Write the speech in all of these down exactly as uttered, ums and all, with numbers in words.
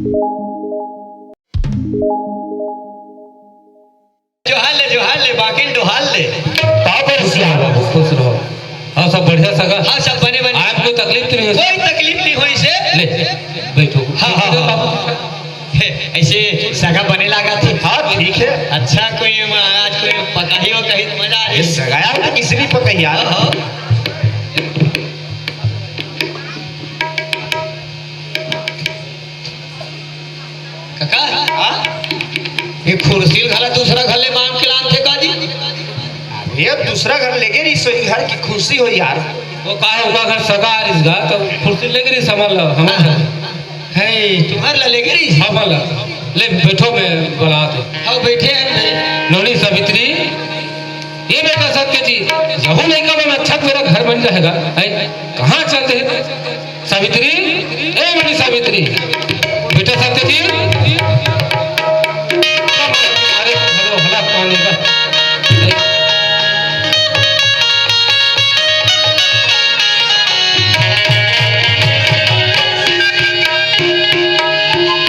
जोहार ले, जोहार ले, बाकिन डोहार ले। पाँव पर सियार बाबू, खुश रहो। हाँ, सब बढ़िया सगा? हाँ, सब बने बने। आज कोई तकलीफ तो नहीं हो? कोई तकलीफ नहीं होइस हे। ले, बैठो। हाँ, हाँ, हाँ। हे, ऐसे सगा बने लागा थे। हाँ, ठीक है। अच्छा, कोई महाराज कोई पकाही हो कहीं तो मजा आ रही। ये सगा यार, तो किसी भी पकाही यार। हाँ, हाँ। काका, हाँ? ये खुर्सी घला दूसरा घर ले मांग के लान थे का जी? अरे, दूसरा घर लेगे रहिस, सोई घर की खुर्सी हो यार। वो का है, ओका घर सगा आ रहिस गा, तो खुर्सी लेगे रहिस हमर ला, हमर हाँ। घर। है, तुम्हार ला लेगे रहिस? हमर ला। ले, बैठो, मैं बुलात हँव। हाँ, बैठे हैं भाई। नोनी सावित्री, ये बेटा सत्य जी, यहू लइका मन अच्छा मेरा घर बन जाएगा। है, कहाँ चल दे? सावित्री, ए नोनी सावित्री, बेटा सत्य जी, अरे, हला पानी का।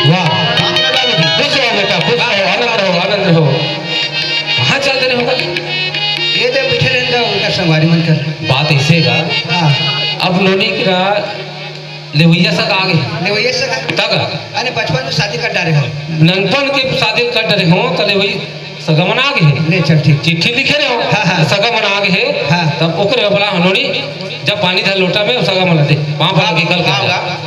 वाह, खुश रहो बेटा, खुश रहो, आनंद रहो, आनंद रहो। कहाँ चल दे रहे होगा? ये तो बैठे रहने का उनका संगवारी मन कर। बात ऐसे का, हाँ। अब नोनी का लेवइया सगा आगे। लेवइया सगा? तक? अरे, बचपन में शादी कर डारे हो। ननपन के शादी कर डारे हो, त लेवइया सगा मन आगे हे। ले, चल, ठीक। चिट्ठी लिखे रहे हो, हाँ, हाँ। सगा मन आगे हे। हाँ। तब ओकरे बला हनोनी, जब पानी धर लोटा में, सगा मन दे। वहाँ पर हाँ, आगे कल कर हाँ, दे। हाँ।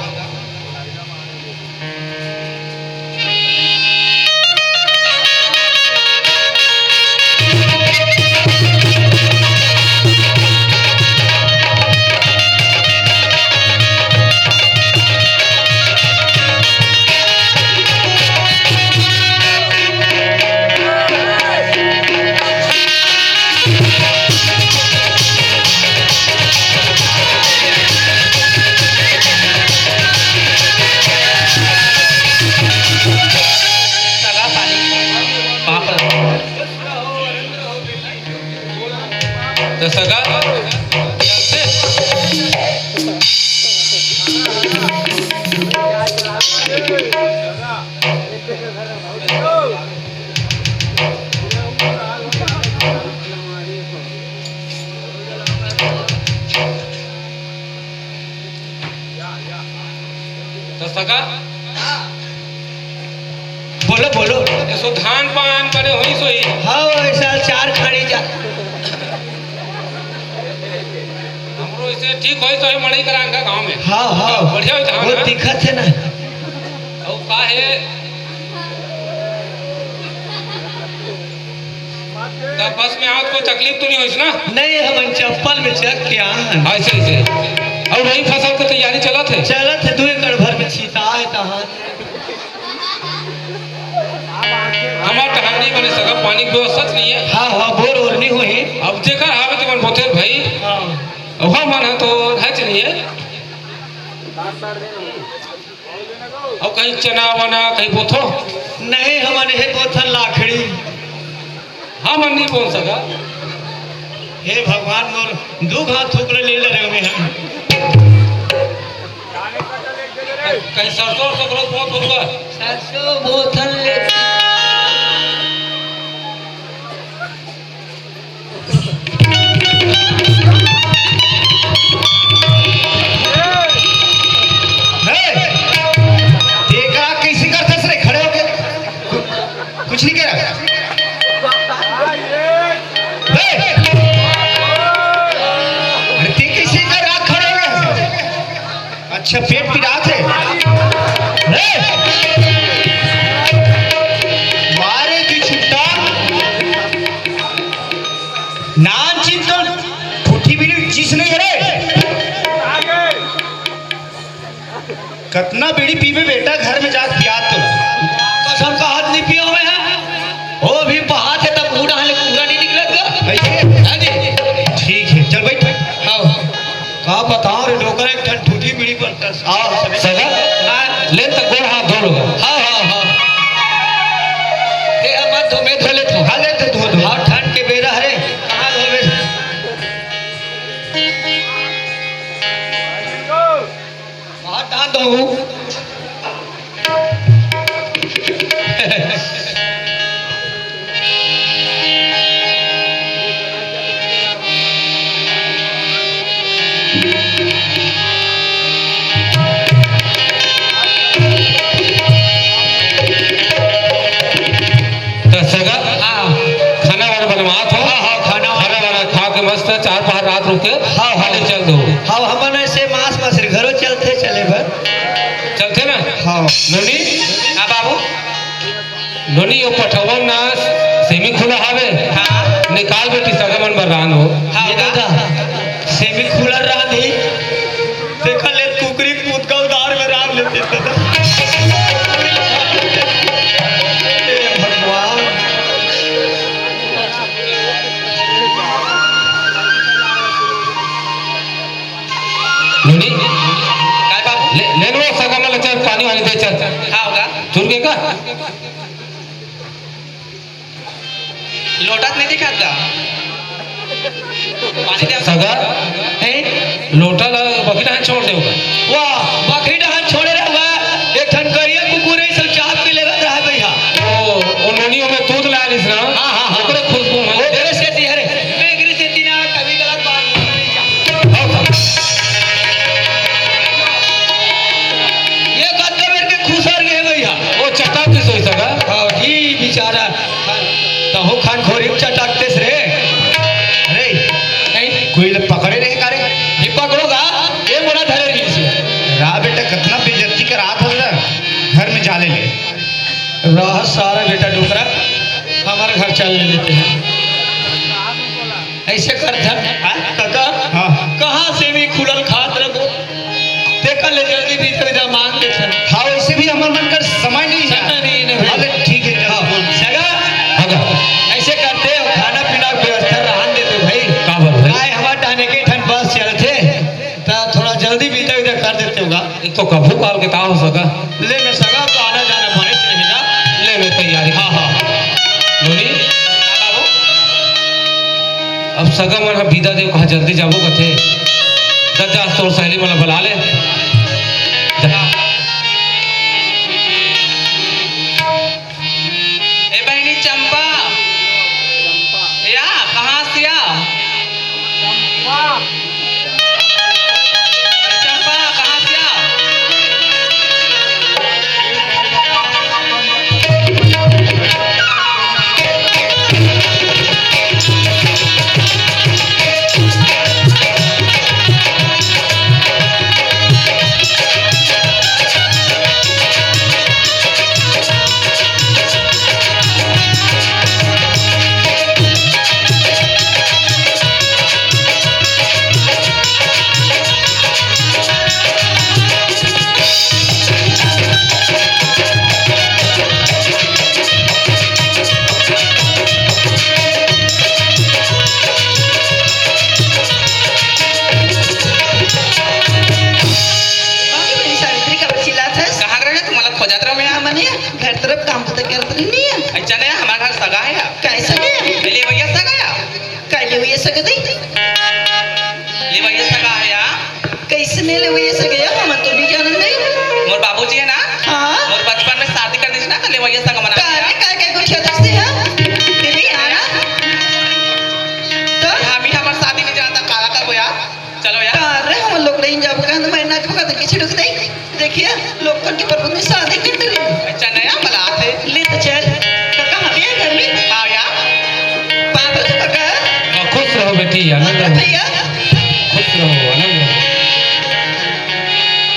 त सगा, त सगा, बोलो, बोलो। एसो धान पान करे होइस होही। हाँ, वैसा चार खाड़ी जा। हमरो इसे ठीक होइस होही, मड़ई करान का गाँव में। हाँ, हाँ। बढ़िया होइस धान, वो हाँ। दिखत हे ना। अउ का हे? त बस में आवत कोई तकलीफ तो नहीं होइस ना? नहीं, हमन चप्पल में चढ़ के आए हैं। ऐसे, ऐसे। अउ वही फसल के तैयारी चलत हे? चलत हे, दू एकड़ भर में छीता हे तहाँ। हमर टहनी बने सगा, पानी के व्यवस्था नहीं हे। हाँ, हाँ, बोर ओर नहीं होही। अब जेकर हावे तेमन बोथे भाई। हाँ। अब हमन ह तो हेच नहीं हे। अब कहीं चना वना कहीं बोथो? नहीं, हमन हे बोथन लाखड़ी। हमन नहीं बोल सका। हे भगवान, मोर दू घात थूक ले ले रहे होंगे हम। कहीं सरसों, सरसों घलो बोत होगा। सरसों बोथन ले। हे, देखा कैसे करथस रे, खड़े होके। कु-, कुछ नहीं कह रहा। हे, अरे, ते कैसे कर रहा, खड़े हो गया? अच्छा, पेट पिरात हे। हे! मारे की छुट्टा। नान चिंतन, ठूठी बीड़ी चीज नहीं हे रे। कतना बीड़ी पीबे बेटा, घर में जाके पियात तो। कसम का हाथ नहीं पिया हुआ है। ओ भी बहात हे तब बूढ़ा हे, पूरा नहीं निकलत गा। ऐसे? हाँ जी। ठीक हे, चल बैठ। हाँ। का बताओ रे, डोकरा एक ठन ठूठी बीड़ी पर तरस। आओ, सगा, हाँ। ले त गोड़ हाथ धो लो। हाँ, हाँ, हाँ। ए, अब मत धो, मैं धो लेत हूँ। हाँ, ले त धो, धो। हाँ, ठंड के बेरा हरे। कहाँ धोबे? बहुत धान धोबू। रुके, हाँ, हाँ। आने चल दो। हाँ, हमन ऐसे मास मास रे घरो चलथे, चले बर। चलथे ना? हाँ। नोनी? हाँ बाबू। नोनी, यो पठवन ना सेमी खुला हावे। हाँ। निकाल बेटी, सगा मन बर रांध हो। हाँ, ये का? दादा, सेमी खुला रांध ही। देखा ले, कुकरी कूद का उधार में रांध लेते दादा। हे भगवान। नोनी? काय बाबू? ले, ले लो सगा मन ला, चल, पानी वानी दे, चल। हाँ, होगा। चुर के का? लोटा तो नहीं दिखात का? पानी दे। सगा? हैं? लोटा ला बकरी डहान छोड़ दे होगा। वाह, बकरी डहान छोड़े रहे होगा। एक ठन करिया कुकुर है, सब चाप के लेगत रहा भैया। ओ, ओ नोनी, ओमे दूध ला रिस ना। हाँ, हाँ, हाँ। ओकरे खुशबू में। ओकरे सेती, अरे, मैं एकरे सेती ना, कभी गलत बात नहीं करना नहीं चाहता। हाँ, सगा। ये कतका बेर के खुसर गए भैया। ओ चटा के सोई सगा। हाँ जी, बेचारा। तहू खान खोरी में चटकतेस रे। अरे, नहीं। कोई ले पकड़े रहे का रे? ये पकड़ोगा? ये मोला धरे रही से। रा बेटा, कतना बेइज्जती करात हस रे। घर में जा ले ले। रहा सारा बेटा डोकरा, हमारे घर चल ले लेते हैं। ऐसे कर धर, हाँ? काका, हाँ। कहाँ से भी खुलल खात रहो? तेकर ले जल्दी बीजा बीजा मांग दे सर। हाँ, वैसे भी हमर मन कर समय नहीं है। समय नहीं, नहीं। अरे ठीक है, हाँ। बोल। सगा, हाँ। ऐसे करते हो, खाना पीना के व्यवस्था रहन देते भाई। का बोल भाई? काय हमार टाने के ठन बस चलते, त थोड़ा जल्दी बीजा बीजा कर देते होगा। एक तो कभू काल के का हो सगा? ले मैं सगा तो आना जाना बने रहेगा। ले मैं तैयारी। हाँ, हाँ। नोनी? हाँ, बाबू। अब सगा मन ह बिदा देव कहा जल्दी जाबो कथे। जा, जा, तोर सहेली मन ला बला ले। जा। ए बहिनी चंपा, या, कहाँ से या? चंपा, कहाँ से या? बाकी बहिनी सावित्री, काबर चिल्लात हस? कहाँ रहे तुम्हारा खोजत रहो मैं? हमन घर तरफ काम तो करत नहीं है। अच्छा नहीं, हमारा घर सगा है या? कैसे है? ले भैया सगा या? काय लेवइया सगा दे? लेवइया सगा है या? कइसने लेवइया सगा या? हमन तो नहीं जानन दे। मोर बाबूजी है ना? हाँ। मोर बचपन में शादी कर दीस ना, तो लेवइया सगा मना का लिया। रे, काय, काय गोठिया दस दे, हाँ? तेरे यहाँ ना? तो? हम ही हमार शादी नहीं जानता, काला करबो यार। चलो यार। अरे, हम लोग नहीं जाबो, कहन मैं नाचबो, कहते पीछे ढुक दे। देखिए, लोगन के परपंच में शादी कर रही। अच्छा, नया बलात है। ले तो चल। काका, हम ही घर में। हाँ यार। पागल है काका। हाँ, खुश रहो बेटी, आनंद रहो। भैया। खुश रहो, आनंद रहो।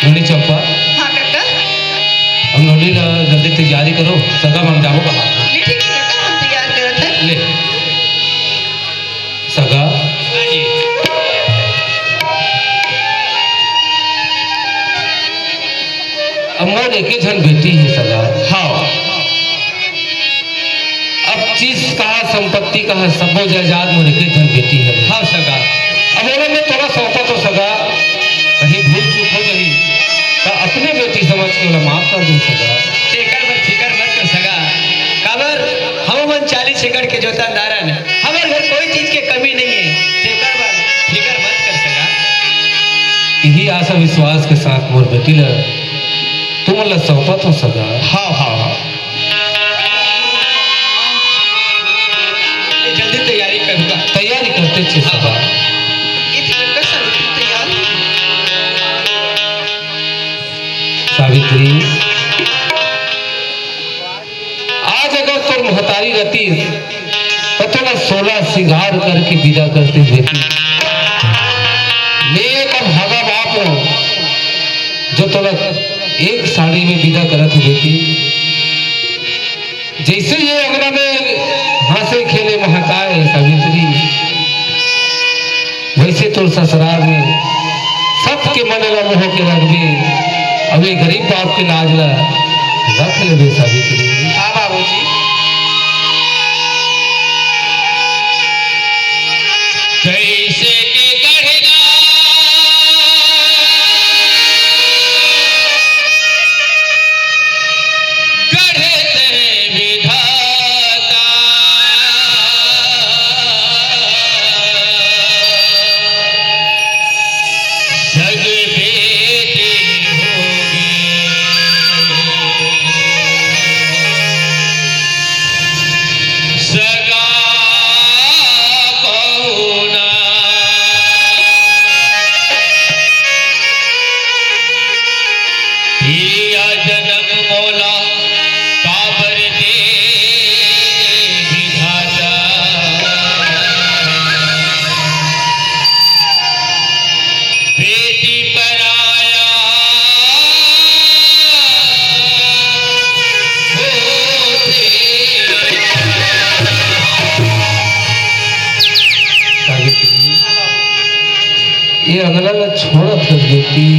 नोनी चंपा। हाँ काका। हम नोनी ला जल्दी तैयारी करो, सगा मन जाबो कहा। ले ठीक है काका, हम तैयार करत है। ले। सगा। हाँ जी। अब मोर एके झन बेटी हे सगा। हाँ। अब चीज कहा, संपत्ति कहा, सबो जायदाद मोर एके झन बेटी हे। हाँ सगा। अब ओला मैं तोला सौंपत हों सगा, कहीं भूल चूक हो जाही, त अपने बेटी समझ के ओला माफ कर दे सगा। तेकर बर फिकर मत कर सगा, काबर हम मन चालीस एकड़ के जोतनदार हन, हमर घर कोई चीज के कमी नहीं है, तेकर बर फिकर मत कर सगा। यही आशा विश्वास के साथ मोर बेटी ला तुमन ला सौंपत हों सगा। हाँ, हाँ, हाँ। जल्दी तैयारी करूँगा। तैयारी करते छे सगा। ये तो लड़का सावित्री तैयार है। सावित्री, आज अगर तोर महतारी रहतीस, त तोला सोलह सिंगार करके विदा करतीस बेटी। तोला एक साड़ी में बिदा करत हँव बेटी। जइसे ये अंगना में हँसे खेले महकाय सावित्री, वइसे तोर ससुराल में सबके मन ला मोह के रखबे, अउ ये गरीब बाप के लाज ला रख लेबे सावित्री। हाँ बाबूजी। कइसे के गढ़ना गढ़े ते विधाता, सग बेटी होगे सगा पहुना। ये जनम मोला काबर दे विधाता, बेटी पराया होथे। सावित्री, ये अंगना ला छोड़त हस बेटी,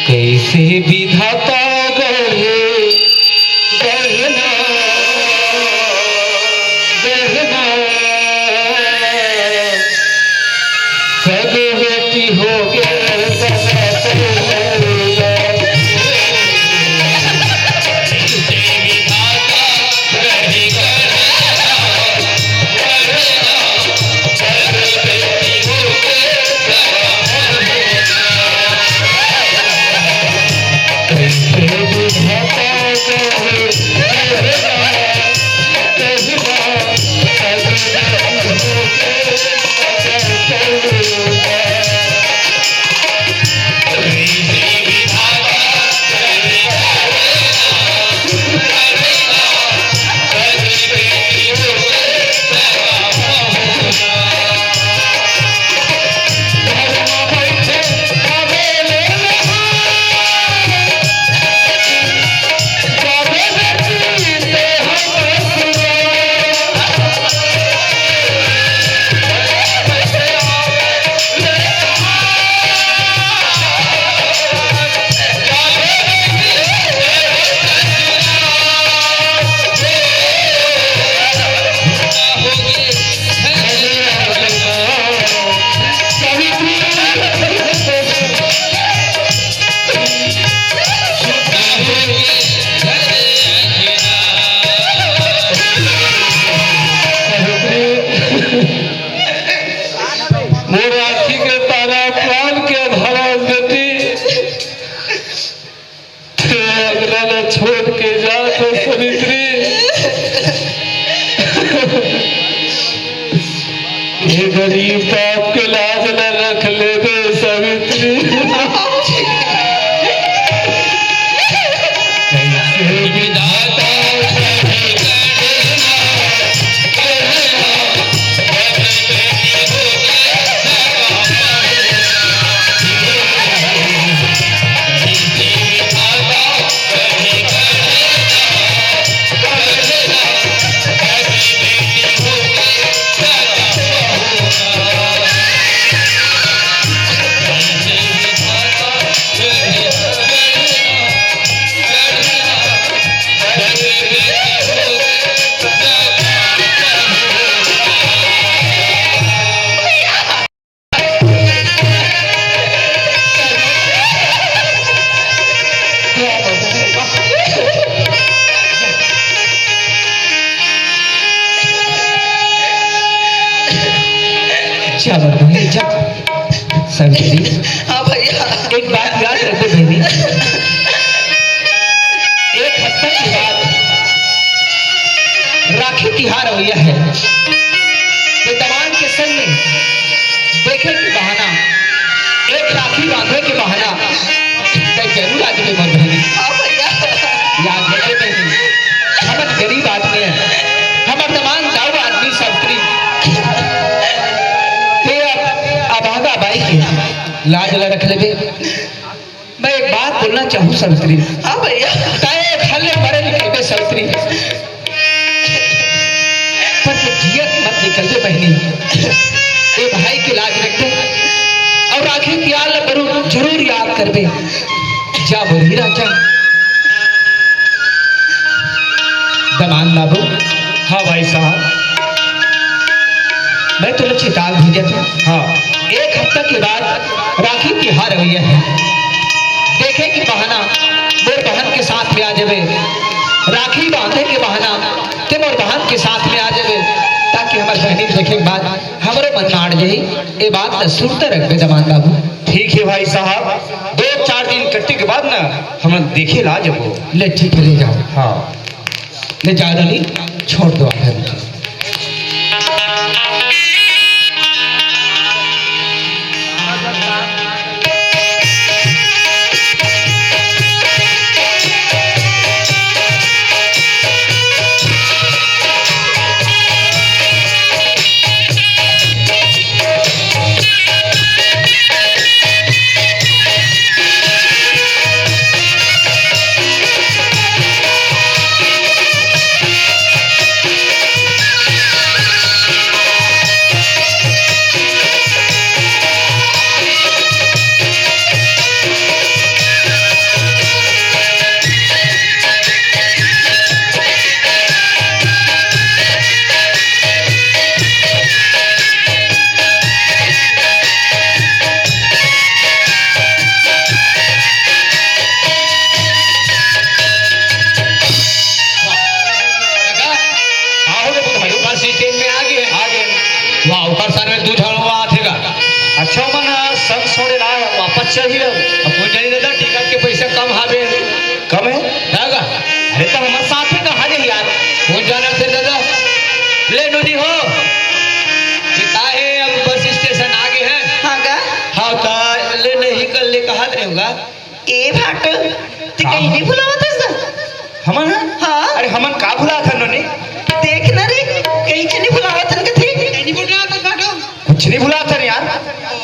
कइसे विधाता गढ़े गढ़ना, गढ़ना, सग बेटी होगे सगा पहुना। मोर आँखी के तारा, प्राण के आधार बेटी, तें अंगना ला छोड़ के जात हस सावित्री। ये गरीब बाप के लाज ला रख लेबे सावित्री। कइसे विधाता चल बहिनी, चल। सावित्री, हाँ भैया। एक बात याद रखबे बहिनी, एक हफ्ता के बाद राखी तिहार अवइया हे, त दमांद के संग में देखे के बहाना, एक राखी बांधे के बहाना, तें जरूर आ जाबे मोर बहिनी। हाँ भैया। याद रखबे बहिनी, हमन गरीब आदमी हन, हमर दमांद दाऊ आदमी सावित्री। तें अब अभागा बाई के लाज ला रख लेबे। मैं एक बात बोलना चाहूँ सावित्री। हाँ भैया। तैं एक हल्ले मरे निकलबे सावित्री, पर तैं जियत मत निकलबे बहिनी। ए भाई के लाज रखबे अउ राखी तिहार ला जरूर, जरूर याद करबे। जा मोर हीरा जा। दमांद बाबू। हाँ भाई साहब। मैं तोला चेतावनी देत हूँ। हाँ। एक हफ्ता के बाद राखी तिहार अवइया हे। देखे के बहाना मोर बहन के साथ में आ जाबे। राखी बांधे के बहाना तैं मोर बहन के साथ में आ जाबे, ताकि हमर बहिनी के देखे के बाद हमरो मन माड़ जाही। ए बात ला सुरता रखबे दमांद बाबू। ठीक हे भाई साहब, दो चार दिन कटे के बाद ना हम देखे ला जाबो। ले ठीक हे, ले जाओ। हाँ। ले जा रानी, छोड़ दो आधा रुपया। का? का हो गे बुधारू? बस स्टैंड में आ गे। आ गे। वाह, ओकर साथ में दू झन आथे गा। अच्छा, ओमन संग छोड़े ला वापस चल ही अब। अब कोन जानी दादा, टिकट के पैसा कम हावे। कम हे? दादा। अरे त हमर साथ में कहाँ जाही यार? कोन जानथे दादा? ले नोनी हो। ये का हे, अब बस स्टेशन आ गे हन। हाँ का? हाँ त ले नहीं कर ले कहा थे होगा। ए भाटो, तैं का? कहीं नहीं बुलावत हस ना? हमन ह? हाँ। अरे हमन का भुलात हन नोनी? देख ना रे, कहीं के नहीं बुलावत हन कथे। कहीं नहीं बुलावत हन भाटो। कुछ नहीं भुलात हन यार। ओ,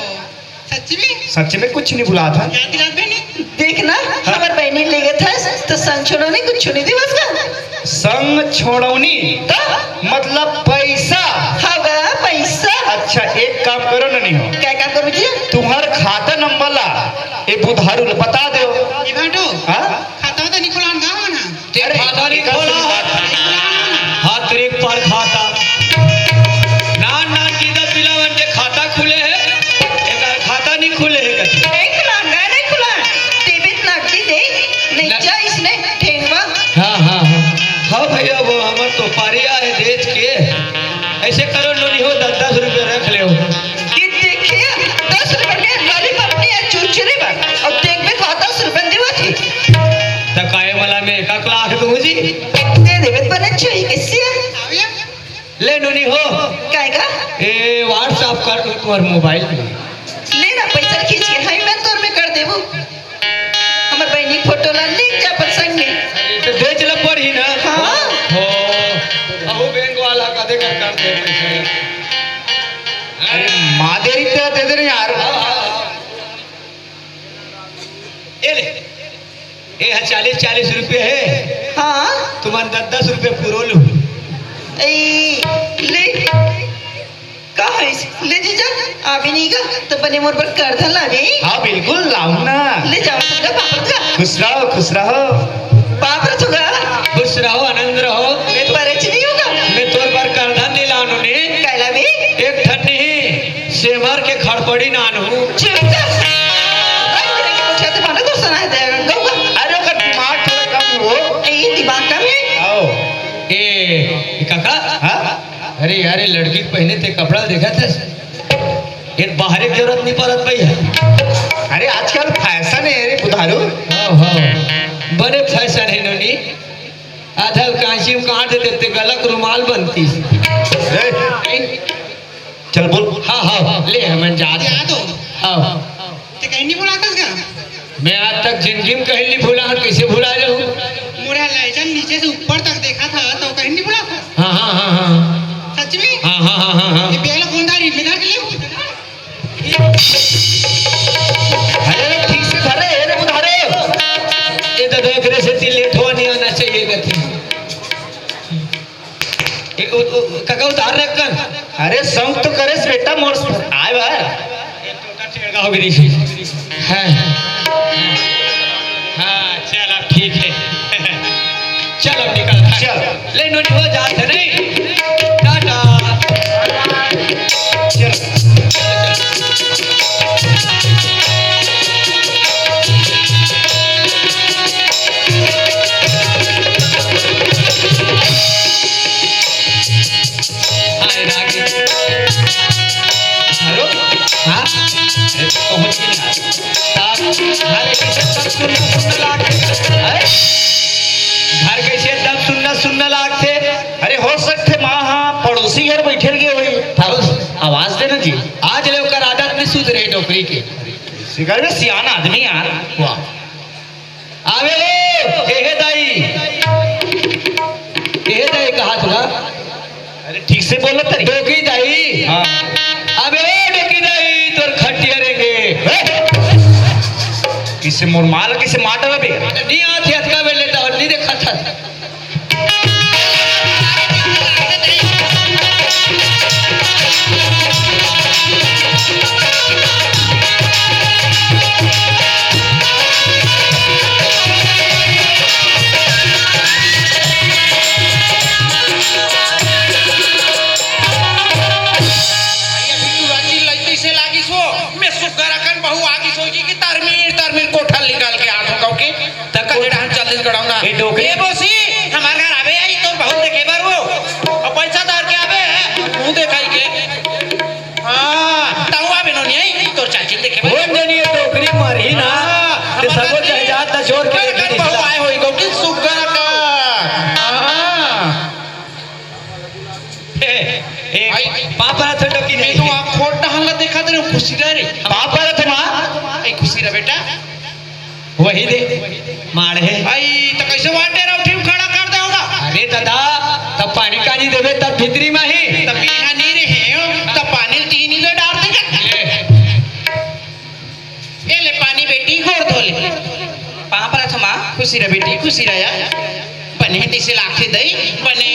सच्ची में? सच्ची में कुछ नहीं भुलात हन। याद दिलात बे नहीं। देख ना, हाँ। हमर बहिनी लेगत हस, त संग छोड़ौनी कुछ नहीं देवस का? संग छोड़ौनी? त? मतलब पैसा? हाँ गा, पैसा। अच्छा, एक काम करो नोनी हो। क्या काम करो जी? तुम्हर खाता नंबर ला ए बुधारू ल बता देव। ए भाटो, हाँ? खाता तो नहीं खुलान का होना? ते अरे, खाता नहीं एकर खोला। से बात। नहीं खुलान होना। हाँ, तेरे पर खाता। नान नान गीता पिलावन के खाता खुले हे, एकर खाता नहीं खुले हे कथे। नहीं खुलान, नहीं, नहीं खुलान। देवित नकदी दे, नहीं न- जा इसने ठेंगवा। हाँ, हाँ, हाँ। हाँ भैया, वो हमर तो पारिया हे देश के। ऐसे करो नोनी हो, दस दस रुपया रख लेव। ये देखिए, दस रुपया में लॉलीपॉप नहीं है, चुरचुरे बा। अब देख बे, दस रुपया देवत ही। त काहे मला में एक लाख दूँ जी? दे देबे, बने चाहिए, कैसे है? ले नोनी हो। काय का? ए, WhatsApp कर दो तुम्हारे मोबाइल में। ले ना, पैसा खींच के, हाई मैं तोर में कर देबू। हमर बहिनी के फोटो ला ले जा अपन संग में। तो बेच ल पड़ही ना। हाँ। हो, अहू बैंक वाला का देखा कर दे पैसा। अरे, माँ दे रही तेरा दे दे रहे यार। हाँ, हाँ, हाँ। ए ले, ए ह चालीस, चालीस रुपया हे। हाँ। तुमन दस, दस रुपया पुरो लू। ए, ले। का होइस? ले जीजा, आबे नहीं गा, त बने मोर बर करधन लाबे। हाँ, बिल्कुल, लाऊं ना। ले जाओ, तुमका पापड़ का। खुश रहो, खुश रहो। पापड़ तो गा। खुश रहो, आनंद रहो। मैं परेच नहीं होगा। मैं तोर बर करधन नहीं लानू ने। काय लाबे? एक ठन नहीं, सेमर के खड़पड़ी नानू। चुप कर। अरे, तेरे को उठाते मानो तो सुना है तेरा गौवा। अरे, ओकर दिमाग थोड़ा कम हो। ए, दिमाग कम है? आओ। ए, ए काका? हाँ? अरे यार, ये लड़की के पहने ते कपड़ा देखत हस? ये बाहरे के जरूरत नहीं पड़त भैया। अरे आजकल फैशन है रे बुधारू। हाँ, हाँ। बड़े फैशन है नोनी। आधा कांची में काट देते ते गलक रुमाल बनती। ए, चल बोल। हाँ, हाँ, ले हमन जात। याद हो? हाँ। ते कहीं नहीं भुलाथस का? मैं आज तक जिंदगी में कहीं नहीं भुला हूँ, कैसे भुला जाऊँ? मोरे लाइजन नीचे से ऊपर तक देखा था, तो कहीं नहीं भुलाथस? हाँ, हाँ, हाँ, हाँ। सच में? हाँ, हाँ, हाँ, हाँ, हाँ। ये पहला कौन था? रिश्तेदार के लिए? तो एकरे सेती लेट होवा नहीं आना चाहिए कहते। ए, उ, उ, काका उतार रे कन। अरे संग तो करेस बेटा मोर आय बार। ये तो टेढ़ा हो गई। हाँ। हाँ, चल अब ठीक है। चल अब निकल। चल। ले नोनी हो जात है नहीं। टाटा। चल। हाय रागी। हेलो? हाँ? अरे, पहुँच गया। तब घर कैसे एकदम सुन्ना सुन्ना लागथे? हैं? घर कैसे एकदम सुन्ना सुन्ना लागथे? अरे, हो सकथे माँ, हाँ, पड़ोसी घर बैठे गे होही। पड़ोस-, आवाज देना जी। आज ले ओकर आदत नहीं सुधरे डोकरी के। सिखर में सियान आदमी यार। वाह। आवे ओ, हे, हे दाई। हे, हे दाई कहा तुला? अरे ठीक से बोलो तरी। डोकी दाई। हाँ। अबे ओ डोकी दाई, तोर खटिया रेंगे। किसे मोर माल किसे मार डरा बे? नहीं आत है, अतका बेर लेता और नहीं देखा था। भैया बिट्टू राजी लइकी से लागिस हो, मैं सुग्घर अकन बहू आगिस हो जी कि तरमीर तरमीर कोठा निकाल के आत हो कहूँ के। तब का जेड़ा हम चल दिन कड़ाऊ ना। ए डोकरी। ए बोसी, हमार घर आवे आई तो बहुत देखे बर वो। और पैसा दार के आवे है, मुंह देखाई के। हाँ, ताऊ आवे नो नहीं आई, तो चाची देखे बर। कौन जनी ये डोकरी मारी ना? हाँ, ते हमार सबो घर जायदाद ला जोर के कर लेके कर बहू दिखला। आए होई गो कि सुग्घर का। हाँ। ए, ए, आई। पापा ला ठंडा की मैं नहीं। तो आँख खोट डहन ला देखा तेरे खुशी रह रे। पापा ला तो माँ। ए, खुशी रह बेटा। वही दे, माड़हे। आई, त कैसे वाटे रहो, ठीक खड़ा कर दे होगा। अरे दादा, तब पानी कानी देवे, तब भीतरी में ही। तब यहाँ नहीं रहे हो, तब पानी तीन ही ले डाल देगा। ले। ये ले पानी बेटी, गोड़ धो ले। पाँव परत हो माँ। खुशी रह बेटी, खुशी रह यार। बने तैसे लाखे दई, बने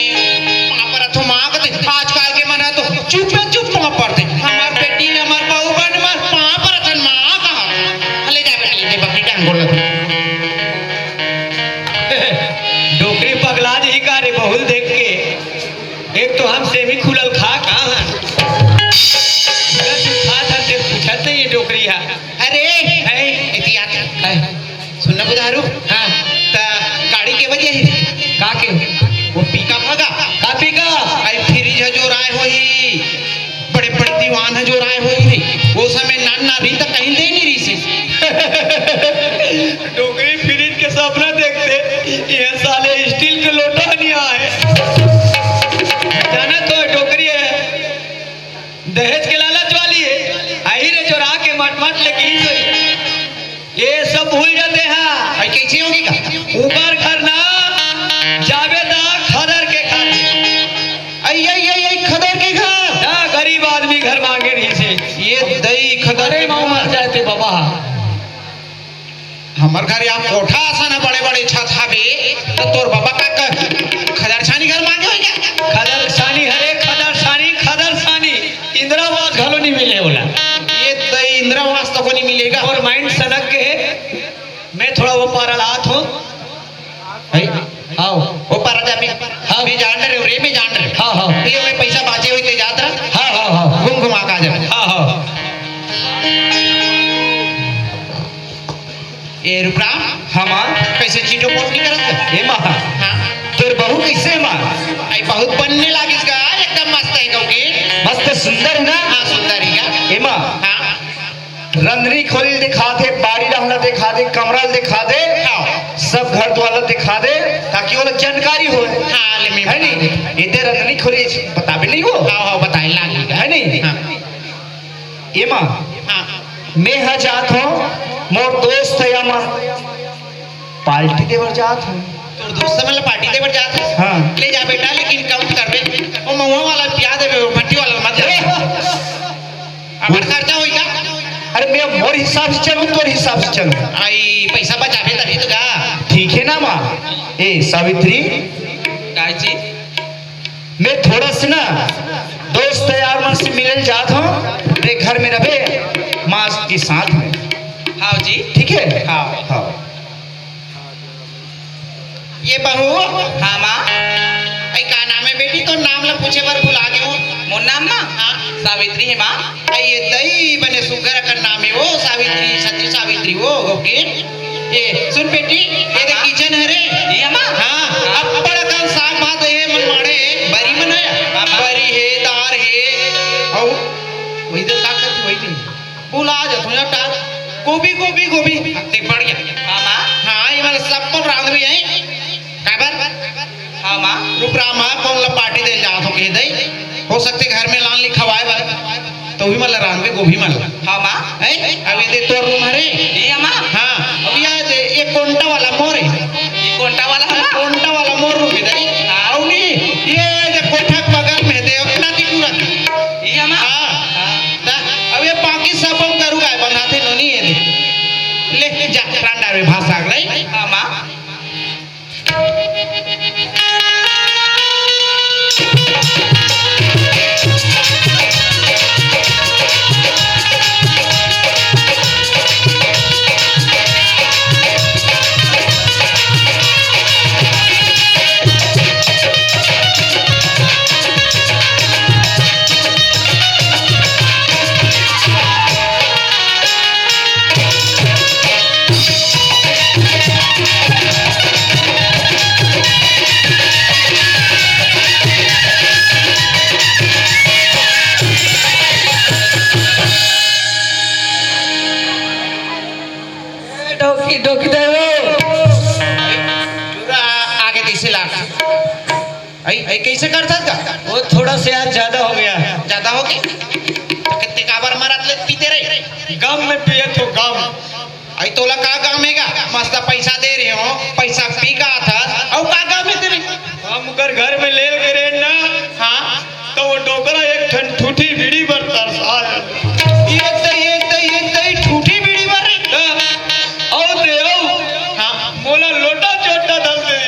पाँव परत हो माँ कते। आजकल के मन ह तो चुप है, चुप पाँव परते। हमार बेटी, हमार बहू बन, हमार पाँव परत हन माँ कहा। ले जा बेटी, ले बकरी टांग बोल। डोकरी पगला जी का रे, बहुल देख के। एक तो हम सेमी खुलल खा कहाँ हन? पूरा जो खा था, ते पूछत नहीं ये डोकरी हा। अरे, है। एती आत। है। सुन ना बुधारू। हाँ। त गाड़ी के बजे ही? का के? वो पिकअप हगा। का पिकअप? आई फ्रिज ह जो राय होही। बड़े बड़े दीवान ह जो राय होही रे। वो समय नान नान रही त कहीं दे नहीं रही से। डोकरी फ्रिज के सपना देखते, ये साले स्टील के लोटा नहीं आए। जाना तो डोकरी है, दहेज के लालच वाली है। आई रे चोरा के मट मट लेके ही सोई। ये सब भूल जाते हैं। भाई कैसे होगी का? ऊपर घर ना जावे दा खदर के घर। आई, आई, आई, आई, खदर के घर। ना गरीब आदमी घर मांगे नहीं से। ये दई खदर अरे के माऊ घर। मर जाते बाबा। हमर घर या कोठा असन ह, बड़े-बड़े छत हवे, त तोर बाबा का क-, खदरछानी घर मांगे होही का? खदरछानी हरे, खदरछानी, खदरछानी। इंदिरा आवास घलो नहीं मिले ओला। ये त इंदिरा आवास तको नहीं मिलेगा। और माइंड सनक के हे, मैं थोड़ा वो पारा लात हूँ। है? आओ। वो पारा जा भी। हाँ। मैं जान रहे हूँ रे, मैं जान रहे हूँ। हाँ, हाँ। ये मैं पैसा बाचे हुए ते जात रहा। हाँ, हाँ, हाँ। घूम घुमा के आ जा। हाँ, हाँ। ए रूपराम। हाँ माँ। कैसे चीटो पोट नहीं करत? ए माँ। हाँ। तोर बहू कैसे माँ? आई बहुत बनने लागिस का, एकदम मस्त है कहूँ के। मस्त सुंदर है ना? हाँ, सुंदर है का? ए माँ। हाँ। रंधनी खोली दिखा दे, बाड़ी डहना दिखा दे, कमरा दिखा दे। हाँ। सब घर द्वार दिखा दे, ताकि वो लोग जानकारी हो। हाँ, ले मैं है बता नहीं? दे। इधर रंधनी खोली बताबे नहीं हो। हाँ, हाँ, बताए लागी। है नहीं? हाँ। ए माँ, हाँ। मैं हा जात हूँ, मोर दोस्त है या माँ, पार्टी देवर जात हूँ। तोर दोस्त मन ला पार्टी देवर जात है? हाँ। ले जा बेटा, लेकिन कम करबे। वो महुआ वाला पिया देबे, वो भट्टी वाला मत ले। अरे! हमार खर्चा होई का? अरे मैं मोर हिसाब से चलूँ, तोर हिसाब से चलूँ। आई, पैसा बचाबे तभी तो का। ठीक है ए, सावित्री। काय जी? मैं थोड़ा सा ना दोस्त यार मन से मिलल जात हूँ, रे घर में रहे, माँ के साथ में। हाँ जी। ठीक है? हाँ। हाँ। ये बहू। हाँ माँ। अई का नाम है बेटी? तो नाम ला पूछे बर भुला गे हूँ। मोर नाम माँ? हाँ। सावित्री है माँ। अई ये दई बने सुग्घर अकन नाम है वो, सावित्री, सती सावित्री वो, ओके। ये सुन बेटी, ये दे हाँ। किचन हरे। ये माँ? हाँ, हाँ। अब्बड़ अकन साग भात हे, मन माड़े, बरी मन हे, हाँ, हाँ। बरी हे, दार हे, अउ वही दे का करती, वही दे। भुला जात हूँ यार, टार। गोभी, गोभी, गोभी। देख, बढ़िया। हाँ, माँ। हाँ, ये मन सब तो रांधबे है। काबर? हाँ, माँ। रुक रहा, माँ, कोन ला पार्टी दे जात हो कह दे। हो सकथे घर में लान लिखवाए बर। तो भी मन ला रांधबे, गोभी मन ला। हाँ, माँ। हैं? अब ये दे तोर रूम हरे। ये, माँ। हाँ, अब ये दे, ये कोंटा वाला मोर है। ये कोंटा वाला, माँ? कोंटा वाला मोर रूम है दे। हाँ। अउ नहीं, ये दे कोठा के बगल में दे, अपना ती पूरा। ये, माँ। हाँ। हाँ। ता, अब ये बाकी सब हम गरू गाय बंधाथे नोनी ये दे। ले, जा, रांधा में भात साग ले। हाँ, माँ। ढोकी, ढोकी दे वो। पूरा आगे तइसे लाग। अई, अई, कइसे करथस गा? वो थोड़ा से आज ज्यादा हो गया। ज्यादा हो गया? तो कितने काबर मरत ले पीते रहे? गम में पिए तो गम। अई, तोला का गम हे गा? मस्त पैसा दे रहे हो, पैसा पी का था, अउ का गम हे तेरे? हम ओकर घर में ले गए रहे ना। हाँ। तो वो डोकरा एक ठन ठूठी बीड़ी बर तरसा है। एक दई, एक दई, एक दई ठूठी बीड़ी बर रे। हाँ। अउ दे, अउ। हाँ। मोला लोटा चोटा धर दे।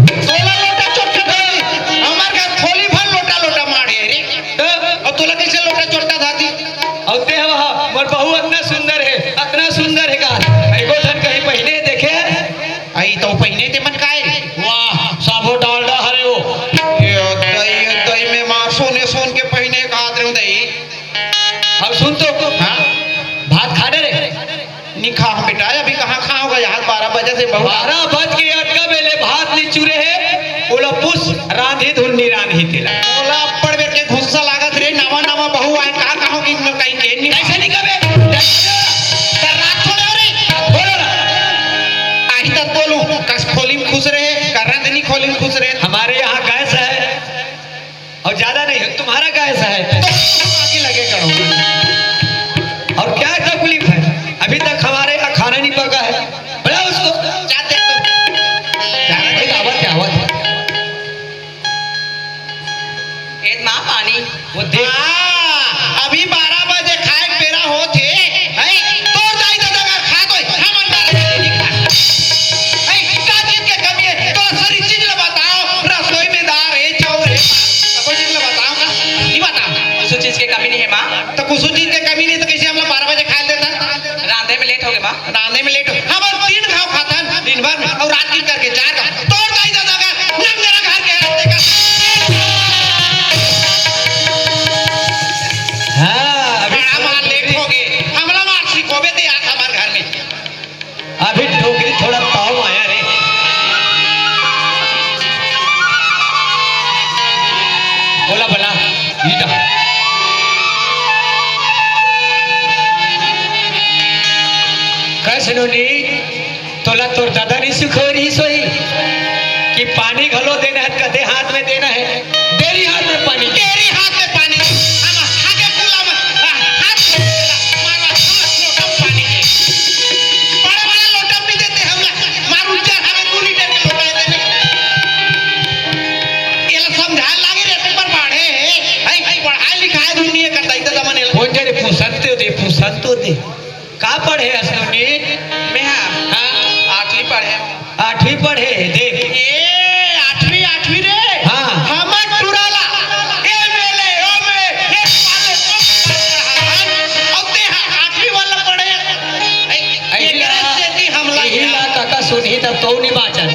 तोला लोटा चोटा धर दे। हमार घर खोली भर लोटा, लोटा माढ़े रे। हाँ। अउ तोला कइसे लोटा चोटा धर दी? अउ ते हवा, मोर बहू अतना सुंदर हे, अतना सुंदर हे का? एको ठन कहीं पहिने देखे? अई तो पहिने ते मन काय रे? वाह, साबो डालडा हरे वो। ये दई, ये दई में माँ सोने सोन के पहिने का हाथ रे दई। अब सुन तो। हाँ? भात खा डरे? नहीं खाहूँ बेटा, अभी कहाँ खाहूँगा यार, बारह बजे से बहुत। बारह बज के अतका बेले भात नहीं चुरे हे, ओला पुस रांधी धुन नहीं रांधी तेला। ओला अब्बड़ बेर के गुस्सा लागत रे, नवा नवा बहू आए, का कहो कि न कहीं के नहीं। कैसे नहीं कबे? डर रात थोड़े हो रे। बोलो ना। आही तक बोलूं, कस खोली में खुश रहे, करना देनी खोली में खुश रहे। हमारे यहाँ गैस है। और ज्यादा नहीं, तुम्हारा गैस है तो आगे लगे करो। और क्या तकलीफ है? अभी तक हमारे यहाँ खाना नहीं पका है। बुलाओ उसको। जाते तो। जाना भाई, आवत है, आवत है। ए माँ, पानी। वो देख। हाँ, अभी बारह बजे खाए के बेरा होत हे, हैं? तोर दाई ददा घर खात होय, हमन बारह बजे नहीं खान। हैं? का चीज के कमी हे? तोला सारी चीज ला बताओ, रसोई में दार हे, चाउर हे, सबो चीज ला बताओ का? नहीं बताओ। कुछ चीज के कमी नहीं हे माँ। तो कुछ चीज के कमी नहीं तो कैसे हमला बारह बजे खाए देता? रांधे में लेट हो गए माँ। रांधे में लेट हो, हमन तीन घाव खाथन दिन भर में, और रात की करके चार घाव। तोर दाई ददा का, नंगरा घर के रहते का। हाँ, अभी बड़ा मार लेट हो गए। हमला मार सिखोबे ते आज हमार घर में। अभी डोकरी थोड़ा ताव आया रे। बोला भला, ईटा। कैसे नोनी? तोला तोर दादा नहीं सिखोय रहिस होही कि पानी घलो देना हे, कते हाथ में देना हे? डेरी हाथ में पानी। डेरी हाथ में पानी। हम हाके कुला में, आ, हाथ में मारवा, हाथ लोटा पानी के। बड़े बड़े लोटा भी देते हम ला। मार उज्जर हमें दू लीटर के लोटा देते। एला समझाए लागे रे, पेपर पढ़े हे। हैं, पढ़ाई लिखाई दुनिया करता, इतना जमाने ला। वो तेरे पुसंत दे, पुसंत दे। का पढ़े हस नोनी? मैं हाँ। हाँ। आठवीं पढ़े। आठवीं पढ़े ए, देख। ए, आठवीं, आठवीं रे। हाँ। हमर टुरा ला एम एल ए, ओम ए, ए वाले को पढ़ाहन, अउ ते हा आठवीं वाला पढ़े। ए, अइही एकरे ला, सेती हमला इही ला कका सुनही तब तो नहीं बाचन।